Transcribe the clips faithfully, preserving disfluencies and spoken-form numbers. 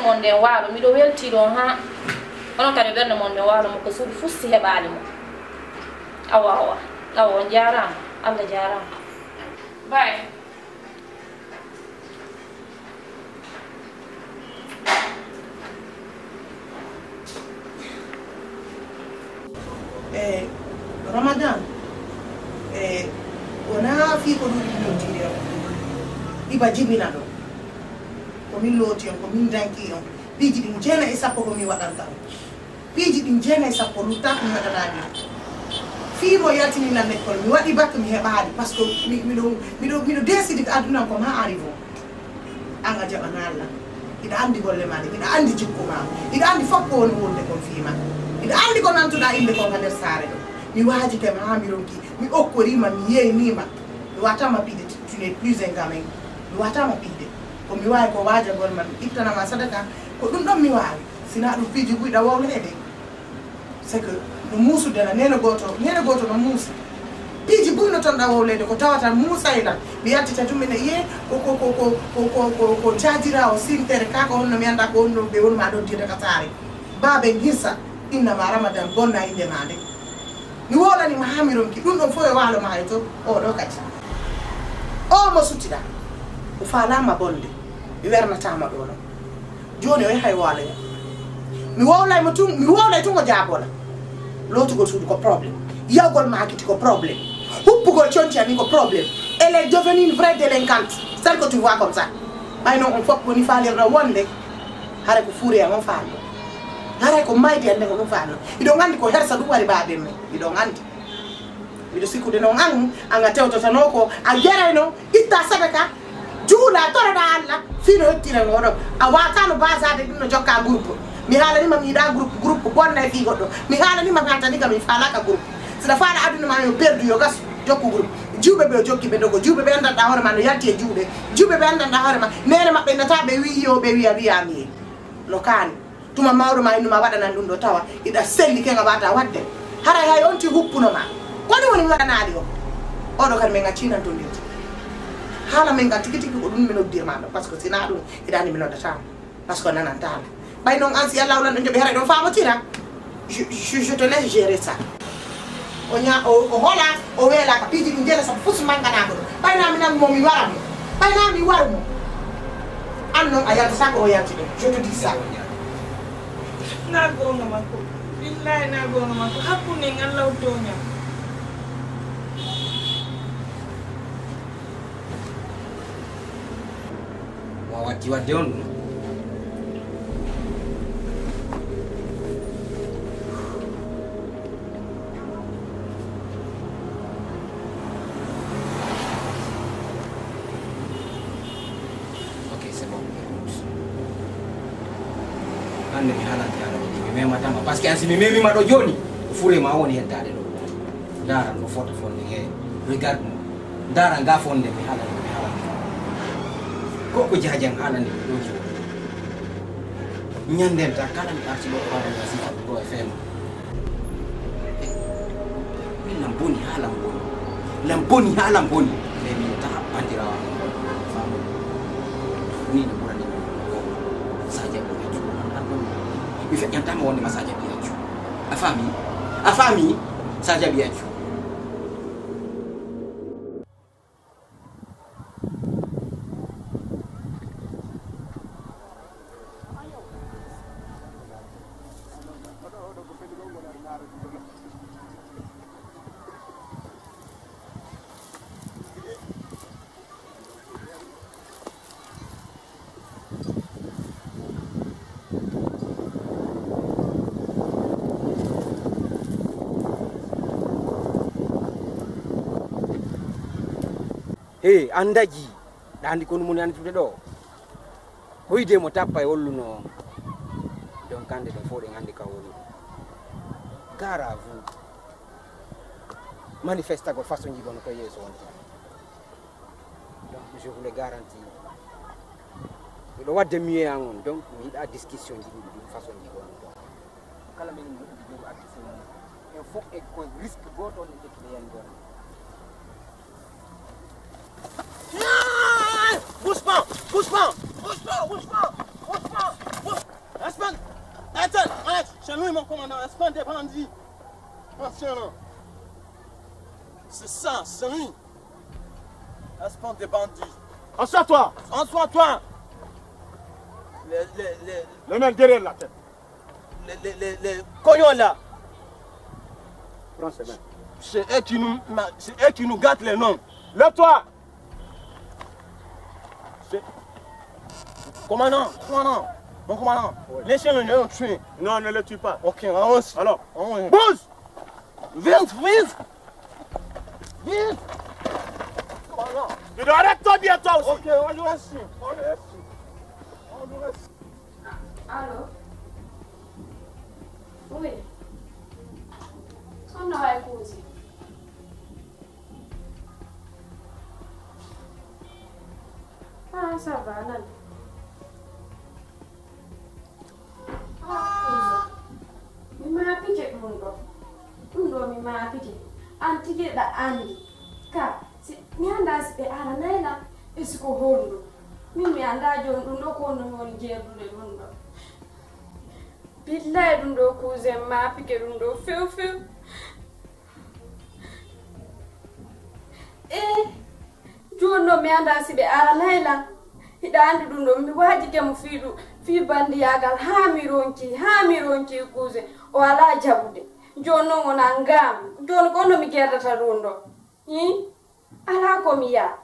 Mon nden waalo, miɗo weltii ɗon haa. Onon kadi ɓernde mon nden waalo mo ko suudu fusti heɓaali mo. Awa, awa. Awa, on jaaraama. Allah jaaraama. Bye. E Ramadan, e wonaa fii ko ɗum ɗum tiiɗi on. Iba jibina ɗo. Ko min looti on, ko min danki on. Piiji ɗin jeenayi e sappo ko mi waɗanta on. Piiji ɗin jeenayi sappo luttaaki mi waɗanaali on. Fii mo yaltini lan lekkol, mi waɗi bak mi heɓaali, parce que mi, miɗo, miɗo, miɗo décide ko aduna ko ma arrive on. An a jaɓanaali lan. Hiɗa anndi golle maa ɗe, hiɗa anndi jikku maa. Hiɗa anndi fof ko woni wonde kon fii ma. Hiɗa anndi ko nantuɗaa innde kon ka nder saare ɗo. Mi waajike ma haa mi ronki, mi okkorii ma, mi yeynii ma. Mi waata ma piide, tu n'es plus un gamin. Mi waata ma piide. Ko mi waawi ko waajagol ma, mi ittanama sadaka, ko ɗum ɗon mi waawi. Sinaa ɗum piiji buy ɗa wowleede. C'est que no muusude la, neene gooto, neene gooto no muusi. Piiji buy no ton ɗa wowleede, ko tawata muusay lan. Mi yaltita tun, minen, yee, ko, ko jaajiraawo sintere, kaa ko honno mi anndaa ko honno ɓe woni ma ɗon diyata ka saare. Baabe ngirsa, inna ma Ramadan, bonna innde ma nde. Mi wowlanii ma haa mi ronki, ɗum ɗon fof e waalo maayo to, oo ɗoo kadi. Oo mo suttiɗaa, o faalaama bonde, mi wernataa ma ɗoo ɗon. Jooni o yahay waaloya. Mi wowlay mo tun, mi wowlay tun o jaaboo lan. Lootugol suudu ko problème. Yahugol maakiti ko problème. Huppugol conci amin ko problème. Elle est devenue une vraie délinquante. Celle que tu vois comme ça. Ɓay non on fof woni faalirɗo wonde. Hara ko fuure am on faalno. Hara ko mayde am nden on faalno. Hiɗon anndi ko hersa ɗum wari baaben men. Hiɗon anndi. Miɗo sikkude noon an, an a tewtotanoo ko a jerayno, itta sadaka, juula, toroɗa Allah, fii no hettira ngoo ɗoo. A waataano baasaade ɗum no jokka groupe. Mi haalanii ma mi yiɗaa groupe, groupe bonna e fii goɗɗo. Mi haalanii ma mi haaltanii ka mi faalaaka groupe. Si ɗa faala aduna maa yo perdu yo gasu, jokku groupe. Jiwɓe ɓe o jokki ɓe dogo, jiwɓe ɓe anndanɗaa hoore maa no yalti e juuɗe. Jiwɓe ɓe anndanɗaa hoore maa, neene maɓɓe innata ɓe wi'i yo ɓe wi'a wi'aami. No kaani. Tuma mawɗo ma innu ma waɗanan ɗum ɗoo tawa, iɗa selli ken a waata waɗde. Haray hay on ti huppuno ma. Ko ɗum woni mi waɗanaali o? Oo ɗoo kadi men accinan to ndirti. Haala men ngal tigi tigi ko ɗum mi noddirma ɗoo, parce que sinaa ɗum, hiɗa anndi mi noddataa ma. Parce que nanantaa ma. Ɓay non an si Allah wlan ɗon joɓi haray ɗon faamotira. Je, je, je te laisse gérer ça. O ña-, o, o hola, o weelaaka, piiji ɗi njeela sabu fof so mannganaa ko ɗum. Ɓay naa mi nan mo, mi wara mo. Ɓay naa mi wara mo. An non a yaltataa ko o yalti ɗum. Je te dis ça. Na goonga makko. Billahi na goonga makko. Hakkunde ngal law tooña. Mo watti wadde on ɗum. Ok, c'est bon. Hannde mi haalante haala ɗo, mi mematama. Parce que an si mi memima ɗo jooni, ko fure ma woni heddaade ɗo. Ndaran ɗo fota fonde he. Regarde-moi. Ndaran ga fonde mi haala, mi haala. Ko ko jajan haalani mi ɗo jooni. Ñanden ta kala mi arti ɗo ko haala mi sifa ɗo e fema. Min lam boni haa lam boni. Lam boni haa lam boni. Mais min taha bandirawa mon. Famu. Ni no ɓurani min. Sa jaɓi accu. Mi feƴƴantama wonde ma sa jaɓi accu. A faami? A faami? Sa jaɓi accu. He, an daji. Ɗa andi ko ɗum woni anndude ɗo? Hoyde mo tappa e holluno. Donc, hande ɗen fof ɗen andi ka woni. Gare à vous. Manifestagol façon ji bono to yeeso on. Donc, je vous le garantis. Miɗo wadde mieux an on. Donc, mi yiɗa discussion ji ɗiɗi ɗum façon ji bono to. Kala men mo ɗum jogo accusé mum. En fof e ko risque goto on e ƴettude hen goto. Bouge pas, bouge pas, bouge pas, bouge pas, bouge pas, bouge C'est lui, mon commandant, espèce de bandit. Ancien, là. C'est ça, c'est lui. Espèce de bandit. Assois-toi. Assois-toi. Les, les, les, Les mains derrière la tête. Les, les, les, les cognons là. Prends ses mains. C'est eux qui nous, c'est eux qui nous gâtent les noms. Lève-toi. C'est- Commandant, commandant, mon commandant, laissez-le, ne le tuez. Non, ne le tue pas. Ok, allons-y. Alors, allons-y. Bouge. Vite, vite. Vite. Commandant. Tu dois arrêter toi bien, toi aussi. Ok, on nous reçoit. On nous reçoit. On nous reçoit. Allo. Oui. Soxna waay Kuusi. Ah, ça va, nan. Ah, Kuusi. Mi maapike ɗum ɗo. Ɗum ɗo mi maapike. An tigi ɗa anndi. Ka, si, mi anndaa si ɓe aranay lan e si ko honɗum. Min mi anndaa jooni ɗum ɗo ko honno mi woni jeerdude ɗum ɗo. Billaay ɗum ɗo cousin maapike ɗum ɗo few few. Eh, jooni noon mi anndaa si ɓe aranay lan. Hiɗa anndi ɗum ɗo, mi waajike mo fii ɗum, fii banndiyaagal, haa mi ronki, haa mi ronki cousin. O alaa jaɓude. Jooni noon wona ngam. Jooni ko honno mi jeerdata ɗum ɗo? Hii? Alaa ko mi yaa.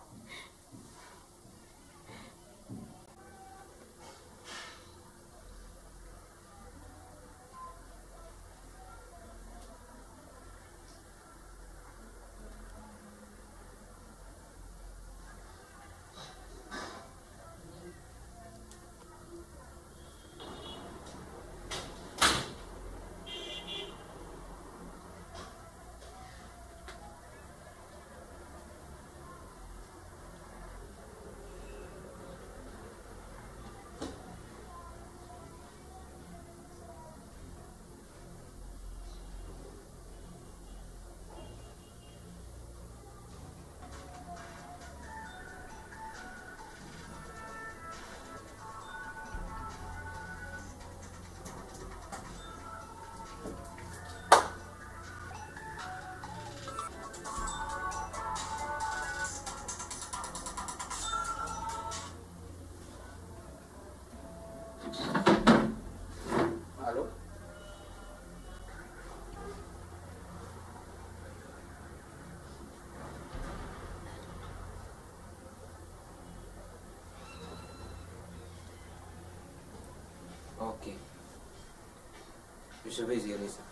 Allô? Ok. Je vais gérer ça.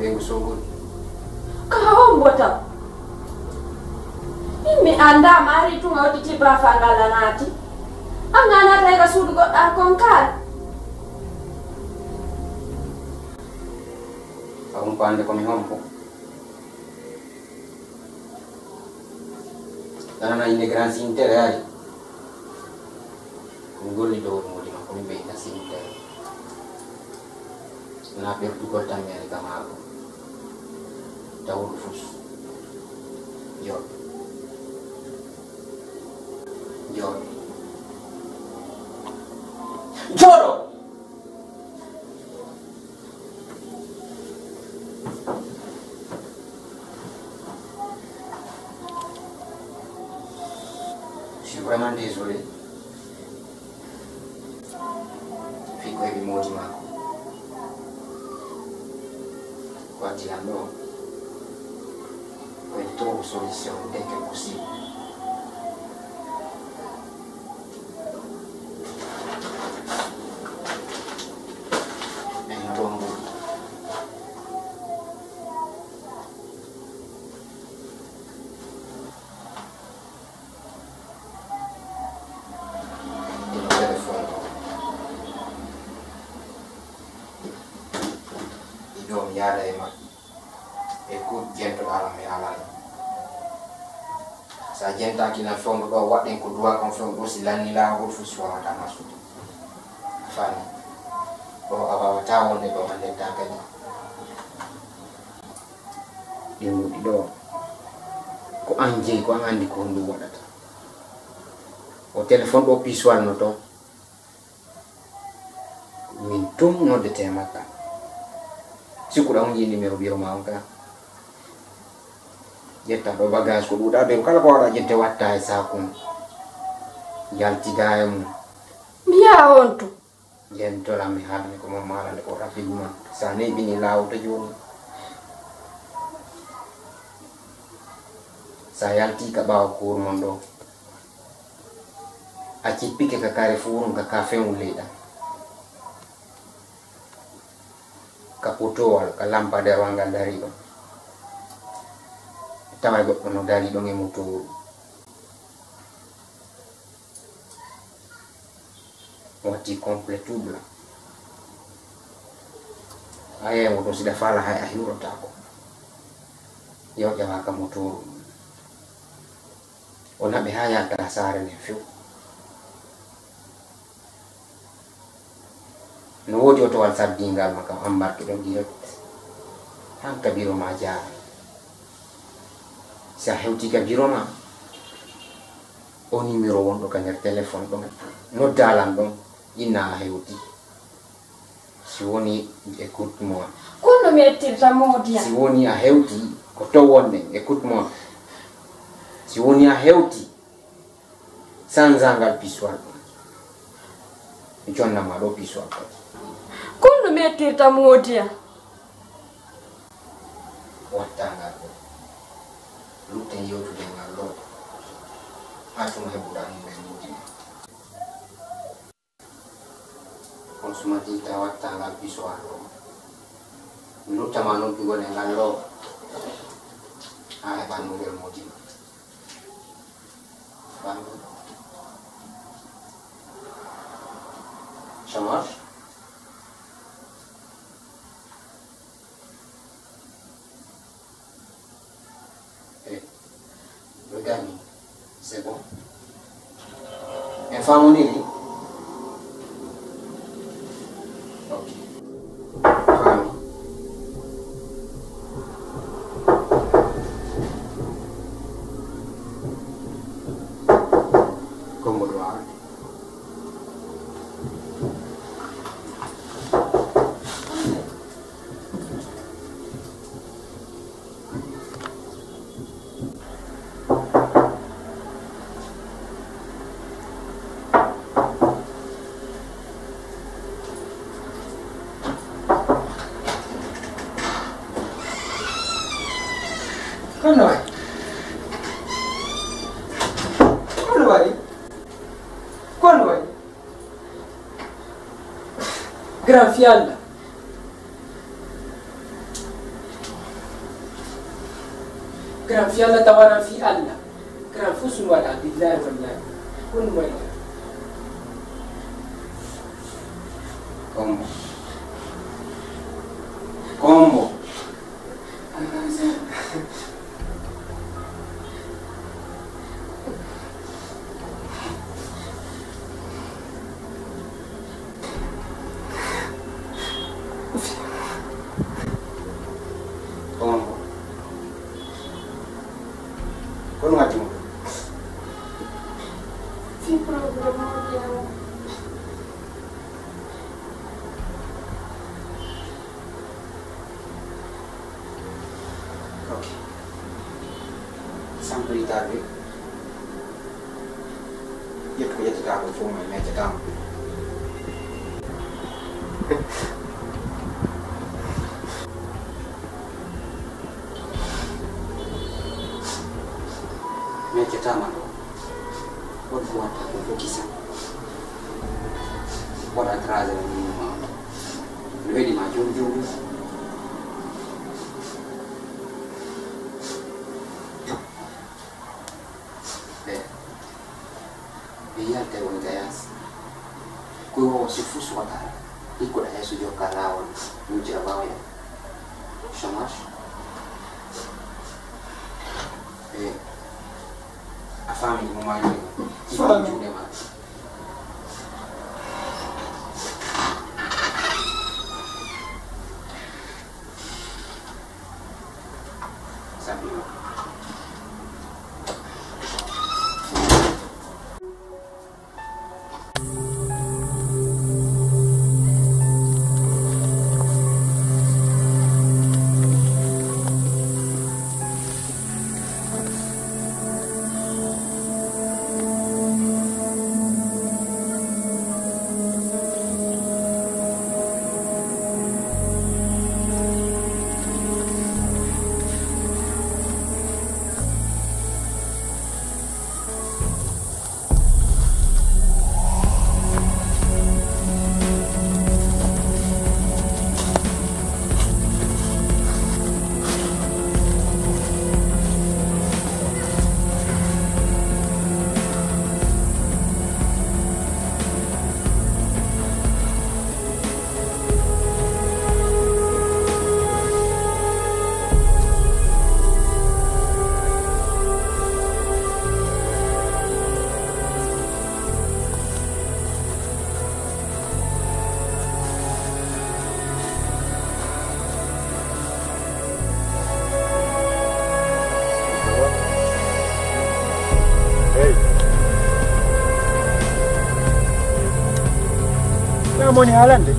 Ɓe ngu sogori. Ka hombo taw? Min mi anndaa, mi ari tun a udditi baafangal a naati. An a naatay ka suudu goɗɗo a kon kaari. A humpaande ko mi hombo. Tanana inde grand sintere ari. Ko mi golli dow moodi makko, min ɓe inna sintere. Wona ɓertugol tan mi ari ka maako. Tawuɗo fus. Jooɗo. Jooɗo. Jooɗo! Je suis vraiment désolé. Fii ko heɓi moodi maako. Ko addi lan ɗo? Ko en trouve solution dès que possible. Ɓe no ɗon ngoni. Ɗino téléphone o. Ɗiɗo mi yaada e maɓɓe. E kut jentoɗaa lan mi haalani. Sa jentaaki lan fewndo ɗo, waɗɗen ko duwaa kon fewndo ɗo, si lanni laawol fof si wawata nasude. A faami? Ɗo a waawata wonde ɗo hannde ta kadi. Ɗi ɗiɗo ko an jeyi, ko an anndi ko honɗum waɗata. O téléphone ɗo pisuwal no to. Min tun noddete makka. Sikkuɗa on jii numéro biro ma on ka. Ƴetta ɗo bagage ko ɗuuɗa ɓe kala ko waɗa ƴette watta e saakun. Yaltida e mum. Mbiya on to. Ƴen tola mi haalani ko mon maalande ko rapidement. Sa neeɓini laawol to jooni. Sa yalti ka ɓaawo kuur mon ɗo. A cippike ka carrefour ka ka feŋ wuleyɗa. Ka potowal, ka lampaderwal ngal dari ɗon. Taway goɗɗo no dari ɗon e motooru. Watti complet tout blanc. A yeewo to siɗa faala hay a hiwrotako. Yo ƴawa ka motooru. O naɓe haa yalta saare nden few. No woodi otowal saddingal ma kam, embarqué ɗon direct. Han ka biro ma jaara. Si a hewti ka biro ma, o numéro wonɗo ka nder téléphone ɗon, nodda lan ɗon, inna a hewti. Si woni, écoute-moi. Ko honno mi ettirta Moodi an? Si woni a hewti, ko to wonɗen, écoute-moi. Si woni a hewti, sanza ngal pisuwal ɗon. Mi jonna ma ɗo pisuwal kadi. Ko honno mi ettirta Moodi an? Watta ngal ɗo. Lutten yewtude ngal ɗo. Haa tuma heɓuɗa ɗum e Moodi ma. On sumatinta watta ngal pisuwal ɗo. Mi luttama noddugol e ngal ɗo. Haa heɓa nungel Moodi ma. Bannge. Ça marche? Eh, regarde, c'est bon. En famille, ok. Famille. Comme droit. Kono waɗi? Kono waɗi? Kono waɗi? Grand fier la. Kiran fi Allah tawaran fi Allah. Kiran fusun wala billahi wallahi. Kun mai. Kombo. Kombo. Kombo. Ko ɗum addi mo ɗo? Si problème o ƴeewa. Ok. Sans plus tarder, ƴettu ko ƴettata ko fof, ma meccataama. Meccataama ɗo. Waɗ ko watta ko fof kisan. Waɗa tracé o ɗum ma. No weɗi ma jom jom. Ɓe. Ɓe yalta e woni gayas. Koye wowa so fuu suwata. Ikkuɗa hay so jokka laawol. Wujja bawɗe. Chômage. Ɓe. A faami mo maani. Faami. Juuɗe ma. Hey. Ɓe moni haalande.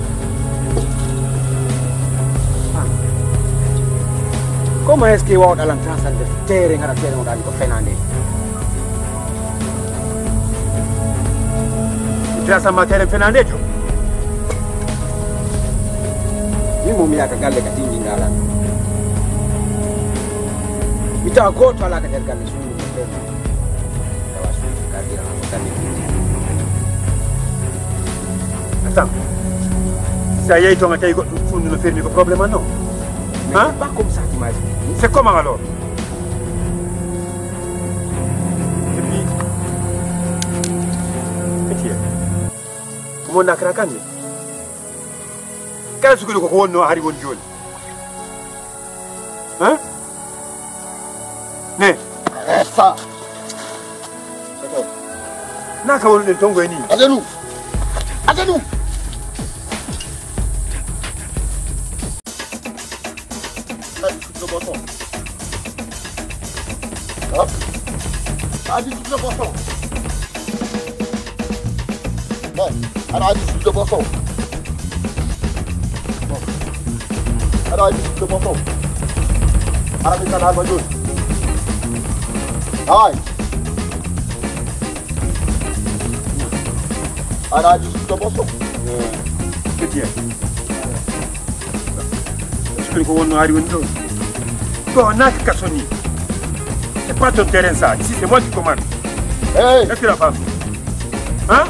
Comment est-ce que wawɗa lan transande tere ngara tere on ɗani ko fenande? Transama tere fenande jo. Min mo mi yaka galle ka tingi ngala. Mi tawa goto ala ka nder galle suudu mo fenande. Attends. Si a yehi toon a tawi goɗɗo fundu no fermi ko problème an non? Hein? C'est pas comme ça tu m'as dit. C'est comment alors? Et puis, petit, ko mo nakra kan ni? Kala sukuɗo ko ko wonno hari won joni. Hein? Ne. Resta. Na ka woni ɗen tongo e ni. Adenu. Adenu. Adi sutno boso. Hop. Adi sutno boso. Bon, aɗa waɗi sudde boso. Bon. Aɗa waɗi sudde boso. Aɗa mi kala ma joni. Ay. Aɗa waɗi sudde boso. Petit. Sukri ko wonno ari woni ɗo. Ɗo naka kaso ni. C'est pas ton terrain ça. Ici c'est moi qui commande. Hey. Est-ce que la femme? Hein?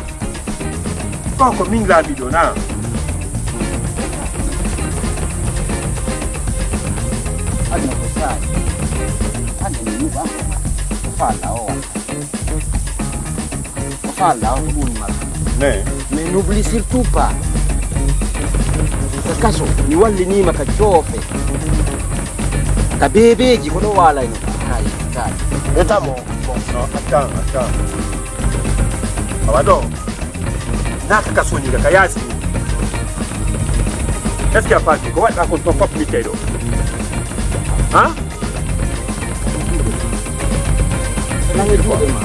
Ko ko min laamiɗo na. Aduna ko saari. Hannde mi yiɗi ko an ko ma. Ko faalɗaa o walla? Ko faalɗaa o ko ɗum ma. Mais, mais n'oublie surtout pas. Ka kaso, mi walliniima ka joofe. Ka beebeeji, ko ɗo waalayno. Kay, kay. Notamment, bon, non, attends, attends. Awa ɗo. Naa ka kaso ni, ka yaasi ni. Est-ce que a faami ko waɗɗaa kon ton fof mi tawi ɗo? Ha? Nangee juuɗe ma.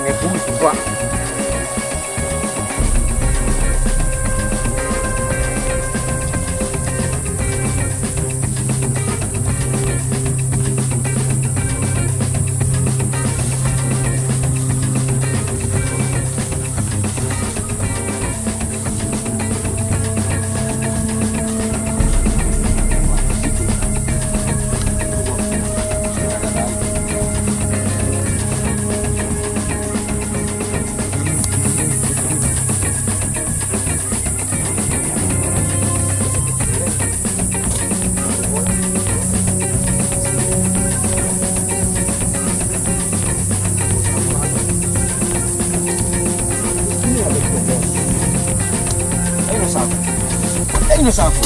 Ne bouge pas. Eyno saafo. Eyno saafo.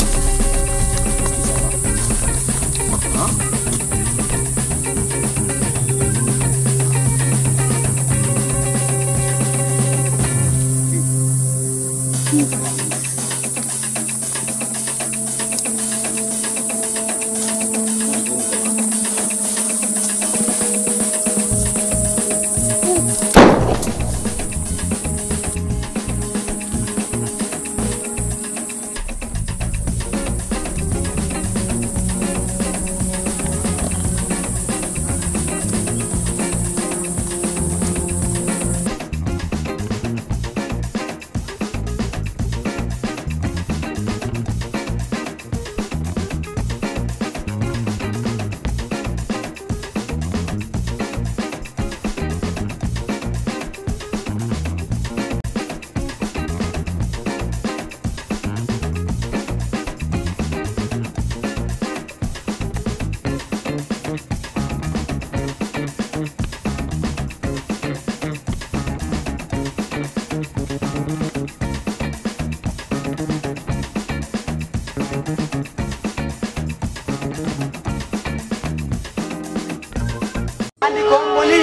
Andi ko woni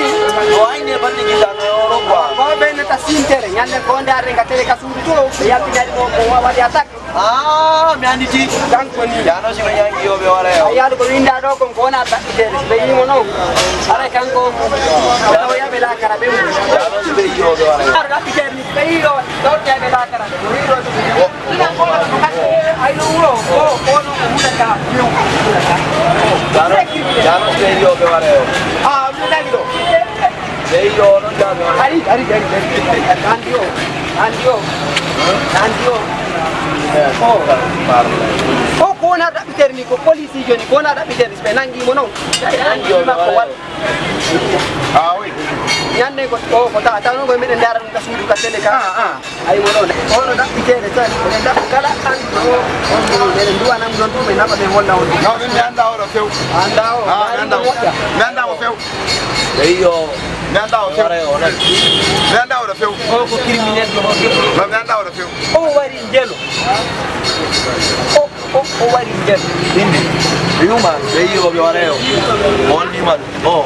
o ayni e bande gilla no yoro quoi. Ko ɓe nata sintere ñande ko ndaare nga tele ka suudu to ɓe yaltinaɗi mo ko waɗi attaque. Ah, mi anditi. Kanko ni. Yano si ɓe ñangi yo ɓe wara yo. Ayyaɗo ko winda ɗo kon ko wona ɗaɓɓitede ɓe yimo noon. Ara kanko ko tawoya ɓe lakara ɓe mu. Yano si ɓe yo ɓe wara yo. Ara ɗaɓɓitede ni ɓe yi ɗo ɗo ɓe lakara ɓe mu. Ay no wuro ko ko no ko wuro ka. Yano, yano si ɓe yo ɓe wara yo. Ah, mi nani ɗo. Ari, ari, ari, ari. Andi o, andi o, andi o. Ko, ko, ko wona ɗaɓɓitere ni, ko police joni, ko wona ɗaɓɓitere, ɓe nangi mo noon. Andi o makko waɗ. Ah, oui. Ñande ko, ko, ko ta, taw noon ko meɗen ndaara ɗum ka suudu ka télé ka. Ah, ah. Ay mo noon. Ono ɗaɓɓiteede tan, eɗen ɗaɓɓi kala an, o, on, eɗen duwana mo noon ɗum, ɓe naɓa ɓe holla on. Non, min mi anndaa oɗo few. Anndaa o, ah, mi anndaa mo few. Mi anndaa mo few. Eyo. Mi anndaa o few. Mi anndaa o few. O ko criminel ɗo o few. Non, mi anndaa o few. O wari njelo. O, o, o wari njelo. Inde. Mi yuma. Eyo, mi wara yo. On ɗi man. O.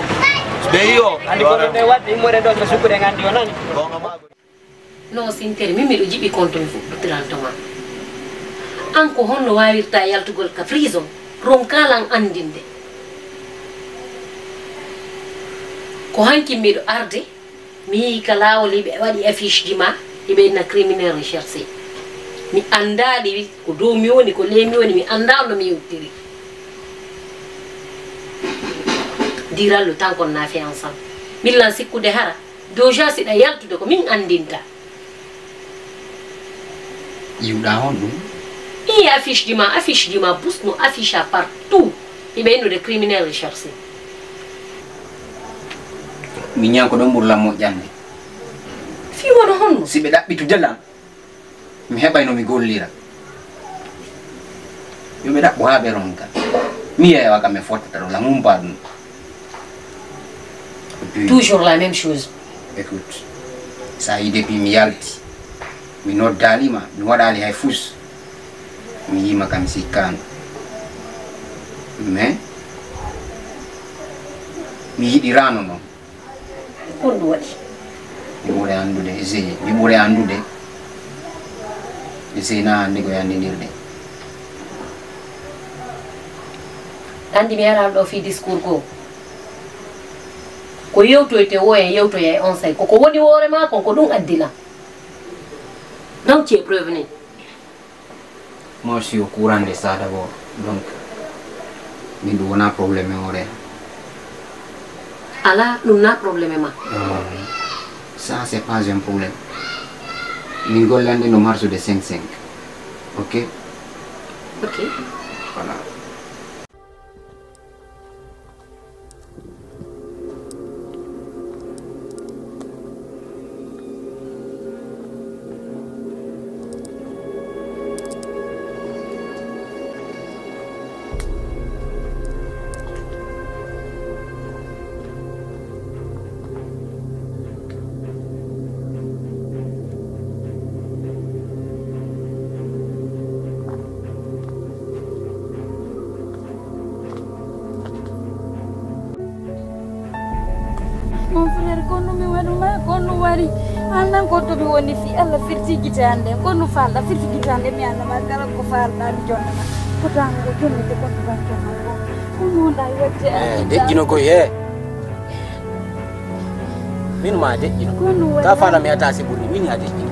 Eyo. Anndi ko ɗum e waɗde immorde ɗo to sukkude nganndi o nani. Gonga ma. No sintere min miɗo jiɓi konto mi fuɗɗotiral to ma. An ko honno waawirta yaltugol ka prison? Ronkaa lan anndinde. Ko hanki miɗo arde, mi yii ka laawol hiɓe waɗi affiche ji ma, hiɓe inna criminel recherché. Mi anndaa ɗi, ko dow mi woni, ko ley mi woni, mi anndaa no mi yewtiri. Dirallo tan kon na fait ensemble. Min lan sikkude hara. Déjà siɗa yaltude ko min anndinta. Iwɗa on ɗum? Ii affiche ji ma, affiche ji ma, bus no affiche a partout. Hiɓe innude criminel recherché. Mi ñaan ko ɗon ɓurla moƴƴande. Fii wano honno? Si ɓe ɗaɓɓitude lan, mi heɓay no mi gollira. Yo ɓe ɗaɓɓo haa ɓe ronka. Mi yeewa kam mi fottata ɗo, la mum pas ɗum. Toujours la même chose. Écoute, ça y est, depuis mi yalti, mi noddaali ma, mi waɗaali hay fus. Mi yiima kam sikkaano. Mais mi yiɗiraano noon. Ko honɗum waɗi? Mi ɓuri anndude, Zey, mi ɓuri anndude. Zey na anndi ko yanndindirde. Anndi mi araa ɗo fii discours goo. Ko yewtoyte woo en yewtoya e on say. Ko ko woni woore maa kon, ko ɗum addi lan. Donc, tu es prévenu. Moi, je suis au courant de ça d'abord. Donc, min ɗum wona problème e hoore. Alaa, ɗum na problème ma. Euh, ça, c'est pas un problème. Min gollande no marche de cinq cinq. Ok? Ok. Voilà. Mon frère, ko honɗum mi waɗu ma, ko honɗum waɗi? An nan ko to mi woni fii Allah firti gite an ɗen. Ko honɗum faalɗa firti gite an ɗen, mi anna ma kala ko faalɗa mi jonna ma. Ko tan ko jonnete ko to banke ma ko. Ko honɗum wonɗa e waɗde an? Eh, deƴƴino koy, eh. Min ma deƴƴino. Ka fala mi ata si ɓuri, min ya deƴƴino.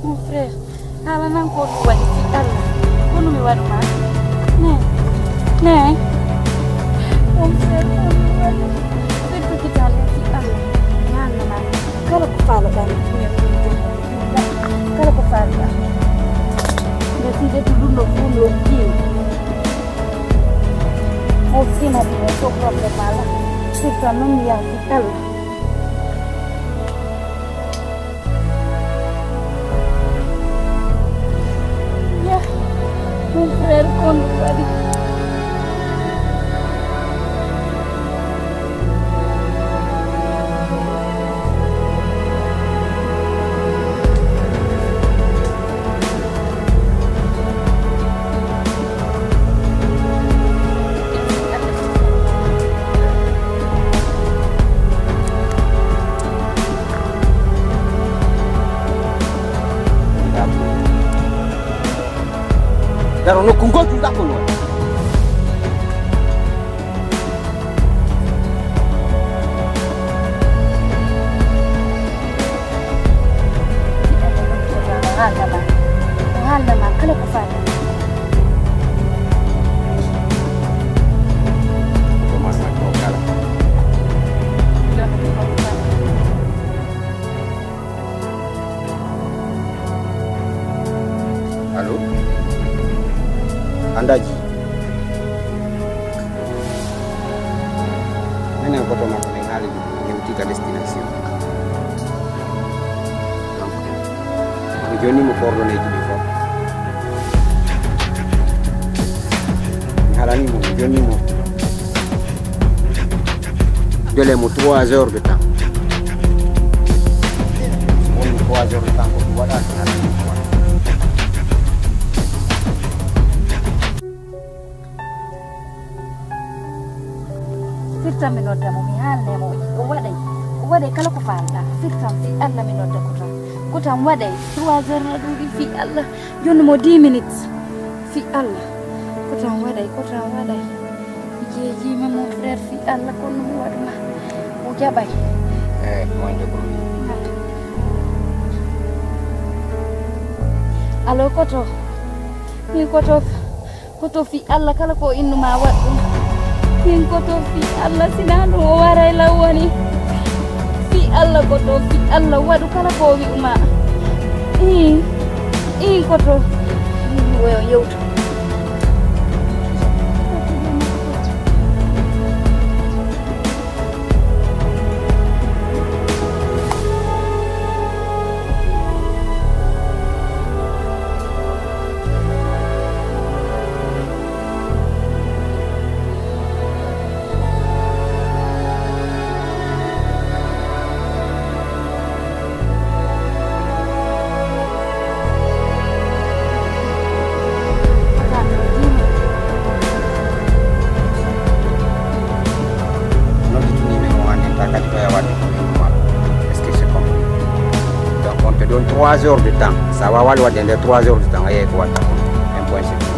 Mon frère, haala nan ko ɗum waɗi fi Allah. Ko ɗum mi waɗu ma? Ne. Ne. Mon frère, ko ɗum waɗi. Ɓe jogitano fi Allah. Ñaanna ma. Kala ko faaloɗaa mi. Kala ko faalɗa. Nde si ɓe tuɗuno fulo kii. O sina ɗi o so problème ala. Sika non mi yaaki kala. Ya, mon frère, kon waɗi. Daro nokku ngol tun ɗakkol won. Haalna ma, haalna ma kala ko faati. Ko ma, ma ko kala. Allo? Andaji. Minen koto makko min haali ɗum, hewti ka destination. Donc, mi jonni mo coordonnéeji ɗi fof. Joni mo. Délai mo trois heures de temps. Woni trois heures de temps ko ɗum waɗa. Firtan mi nodda mo, mi haalne mo, o waɗay, o waɗay kala ko faalɗa. Firtan fii Allah mi nodda ko tan. Ko tan waɗay, trois heures na ɗuuɗi fii Allah. Joni mo dix minutes. Fii Allah. Ko tan waɗay, ko tan waɗay. Mi jeejiima mon frère fii Allah, kono mi waɗuma. O jaɓay. Eh, mo en jogori. Allo, koto. Min koto. Koto fii Allah, kala ko innu ma waɗ ɗum. Min koto fii Allah, sinaa ɗum o waray law woni. Fii Allah koto, fii Allah waɗu kala ko o wi'u ma. Ii, ii koto. Min mi woyo yewtu. Nodditu numéro o, anndinta kadi ko e waɗde ko ɓe ɗum waɗa. Est-ce que c'est compris? Donc, on te donne trois heures de temps. So a waawaali waɗde e nder trois heures de temps, a yehi ko waɗta ko. Un point, c'est tout.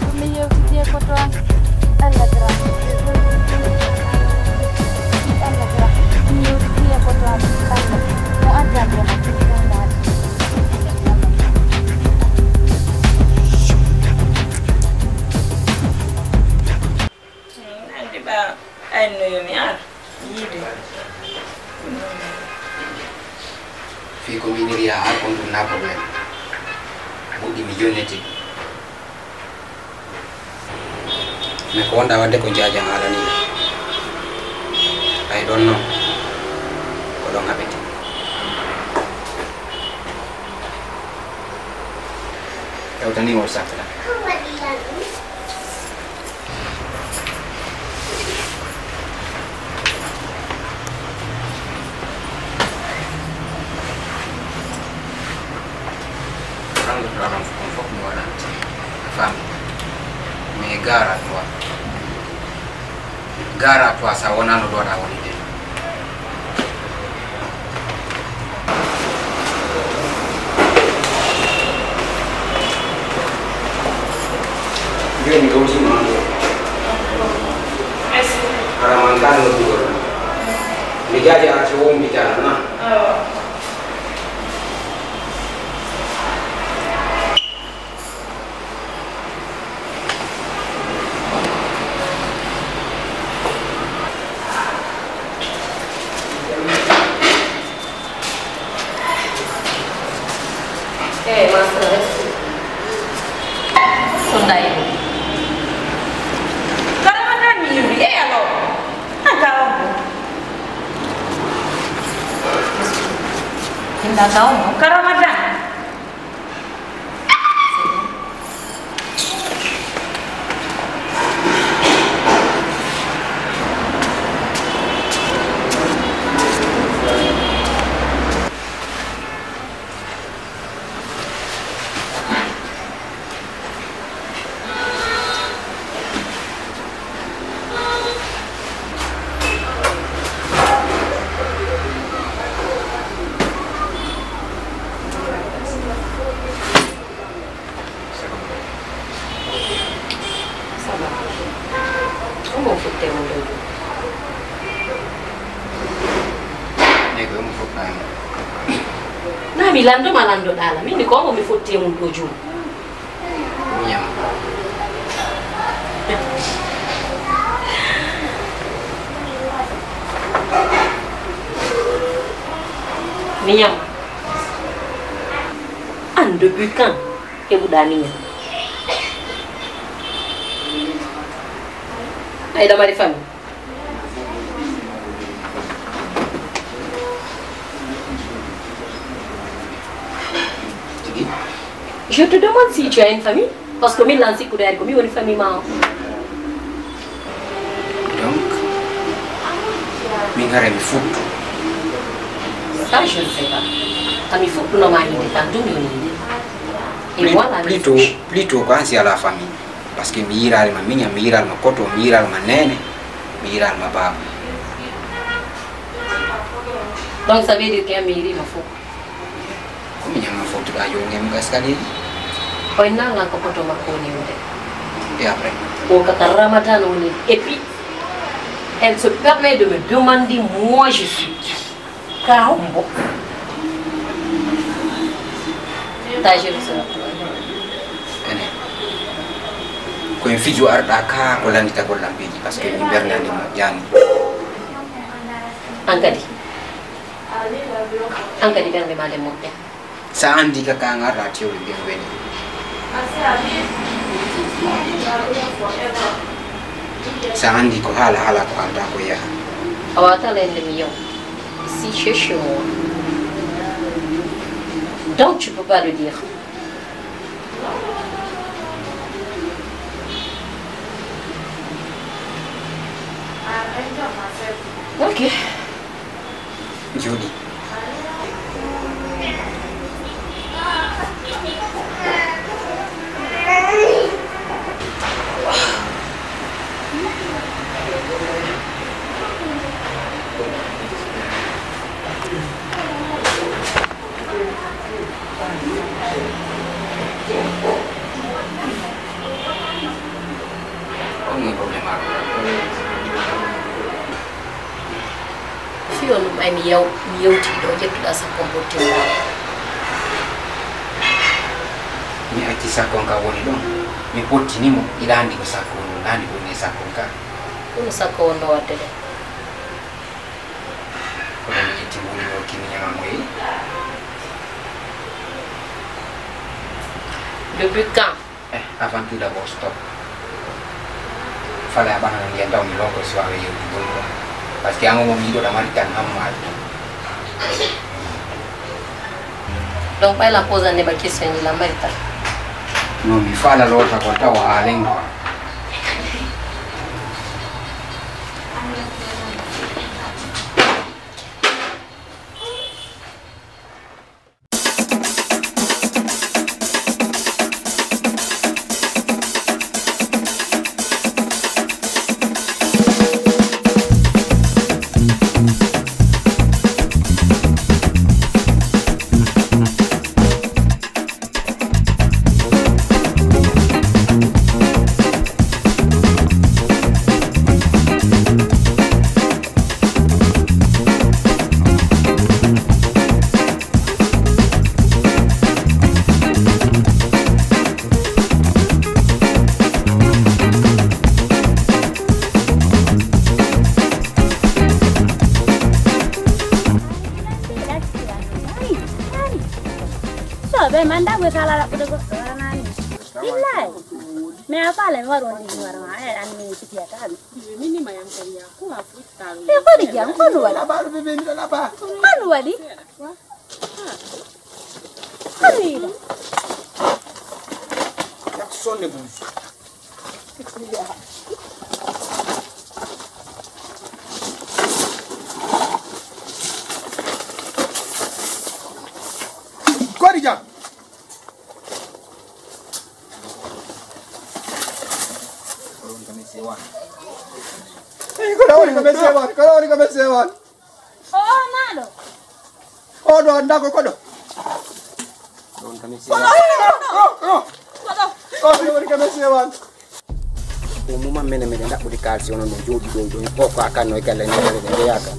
Ko mi yewtidi e ko toon Allah gra. Allah gra. Mi yewtidi e ko toon Allah. Mo addan mo mo. Anndi ɓa ayno yo mi ar yiide. Fii ko mi iniri yaa ar kon ɗum na problème. Moƴƴi mi jonnete. Mais ko wonɗa waɗde ko jaajan haala ni. Ay ɗon non. Ko ɗon haɓete. Hewtani wol sappo tan. Ranndotoɗaa ɗon fof, on fof mi waɗante. A faami? Mais gara toi. Gara toi, so a wonaa no ɗoɗa woni de. Jooni mi hawti ma ɗo. Merci. Hara man kan no ɗuɗo. Mi jaji a so won bitana na. Awa. Eh, ma sœur, est-ce que... Sonday. Karamadani yuri, eh, alors. An ka on. Inda ka on. Karamadani. Lanndo ma lanndo ɗaala, min ni ko mo mi fotti e mum ɗo jooni. Miñam. Miñam. An depuis quand heɓuɗa miñam? Ay ɗa mari famille. Tigi. Je te demande si tu as une famille, parce que min lan sikkude ari ko mi woni famille ma o. Donc, min hara mi fuɗɗo. Ça je ne sais pas. Kami fuɗɗuno ma yinde kan ɗum yinde. Et voilà. Plutôt, plutôt ko an si ala famille. Parce que mi yirali ma miñam, mi yirali ma koto, mi yirali ma nene, mi yirali ma baba. Donc ça veut dire que mi yiri ma fof. Ko miñam ma fof tuɗa yo ngem gaskali. Koy nanga ko koto makko woni wude. Et après? Ko kaka Ramadan woni. Et puis, elle se permet de me demander, moi je suis. Ka hombo? Tajir sura. Ene. Ko en fijo arɗa ka ko landitagol lampeji, parce que mi bernande moƴƴani. An kadi. An kadi bernde ma nde moƴƴa. Sa andi ka ka ngarɗa tewɓe mbiyan weli. Sa andi ko haala haala ko halda ko yaha. A wata lende mi yow. Si chez moi. Donc tu peux pas le dire. Ok. Jooɗi. Ko woni problème maa ɗo? Fii on ɗum ay mi yaw, mi yewti ɗo, ƴettuɗa sakko on pottinɗa. Mi acci sakko on ka woni ɗon. Mi pottini mo, ila andi ko sakko on ɗon, andi ko woni e sakko on ka. Ɗum sakko on no wadde ɗo. Kono mi ƴetti mbuuɗi mo, kinni ñama mo yehi. Depuis quand? Eh, avant tout d'abord, stop. Fala a ɓanano ndiyan taw mi loko si wawe yewti gol ɗo. Parce que ango mo mi yiɗo ɗa mari tan hammaade tan. Donc ɓay la pose ande ma question ni la mari tan. Non, mi fala lota ko taw a lengo. Soɓe man da wesa la ko de ko rana ni. Billahi. Me afale mi waro ni waro ma e an ni tiya tan. Mini ma yam kan ya ko ma futa. E ko di jam ko no wala. Laba bebe mi laba. Ko no wadi. Ko no ida. Yak sonne bouge. Khadija. Kono woni ko monsieur wan. Kono woni ko monsieur wan. Kono woni ko monsieur wan. O naɗo. O ɗo anda ko koɗo. Ɗon kam e sewa. Koɗo. Koɗo woni kam e sewa. Ɗum mum am mene meɗen ɗaɓɓude kaalisi onon ɗo jooɗi ɗo ɗo. O ko a kanno e galle ne galle ne jeyaaka.